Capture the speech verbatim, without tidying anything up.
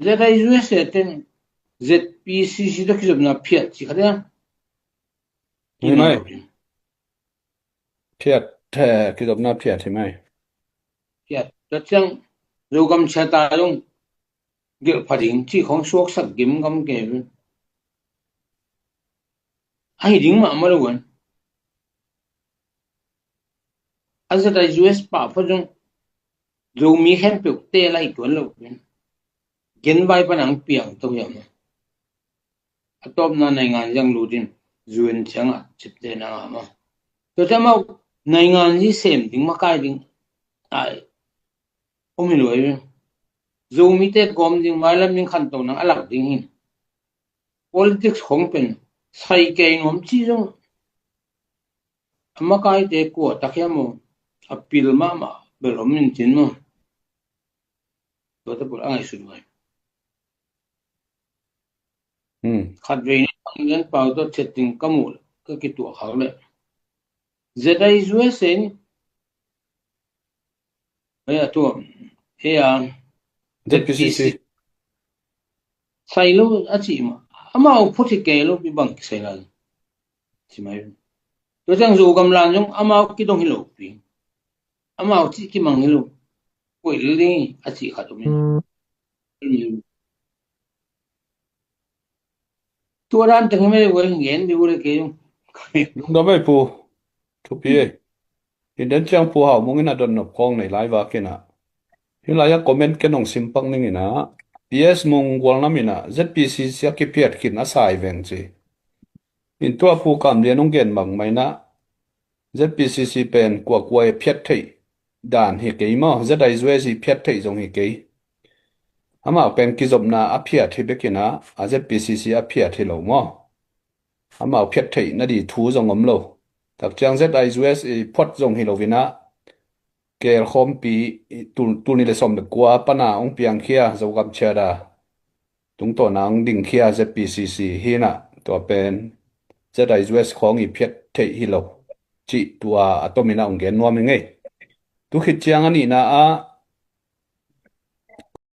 Z I U S A ten Z P C C tawh kizopna phiat ci khat e. Hi mai. Phiat, eh, kizopna phiat hi mai. Phiat. Tua ciang Zogam Charter zong gelh pha ding ci khong suaksak gimgam kei ve. A hi ding mahmah lo ven. A Z I U S pah phot zong Zomi khempeuh te lai tuan lo ven. Genvai pan ang piang to hiam a. A tawpna naingan ziang lut in U N ciangah cipte na ngah ma. Tua ciang amau naingan zi sem ding makai ding ai om hi lo ei. Zomite gawm ding, mailam ding khanto nang a lak ding hi. Politics khong pen sai kei nuam ci zong a makaite kua tak hiam maw, a pil mahmah bel om in cin maw. Tua te pul a ngaihsut vai. Hmm. Khatvei ni ang lian pau tawh chet ding ka muh ka kituah khak leh Z I U S A ni. Hei a tua, hei a Z P C C. Z P C C. Sai lo a ci ma. Amau phot hi kei lo pi bang kisai lai. Ci mai. Tua ciang Zogam lan zong amau kidong hi lo pi. Amau ci kimang hi lo. Koi li a ci khat om in. Tua dan teng hi mai lo koi ngen di u le kei zong. Lungdam ei pu. Thupi ei. Hi den ciang Pu Hau Mung in a dot nop khawng nei lai vak in a. Hi lai a comment ken hong sim pak ning in a. P S Mung Gualnam in a Z P C C a kiphiat khin a sai veng ci. In tua Pu Kam Lian hong gen mang mai na. Z P C C pen kuakua i phiat theih dan hi kei maw. Z I U S A i phiat theih zong hi kei. Amau pen kizopna a phiat hi bek in a, a Z P C C a phiat hi lo maw. Amau phiat theih na di thu zong om lo. Tak ciang Z I U S A i phuat zong hi lo in a. Kel khawmpi i tul, tul ni le sawm le kua pana hong piangkhia Zogam Charter tungtawna hong dingkhia Z P C C hi na. Tua pen Z I U S khawng i phiat theih hi lo. Cih tua a tom in a hong gen nuam hi ngei. Tu khit ciang a nihna a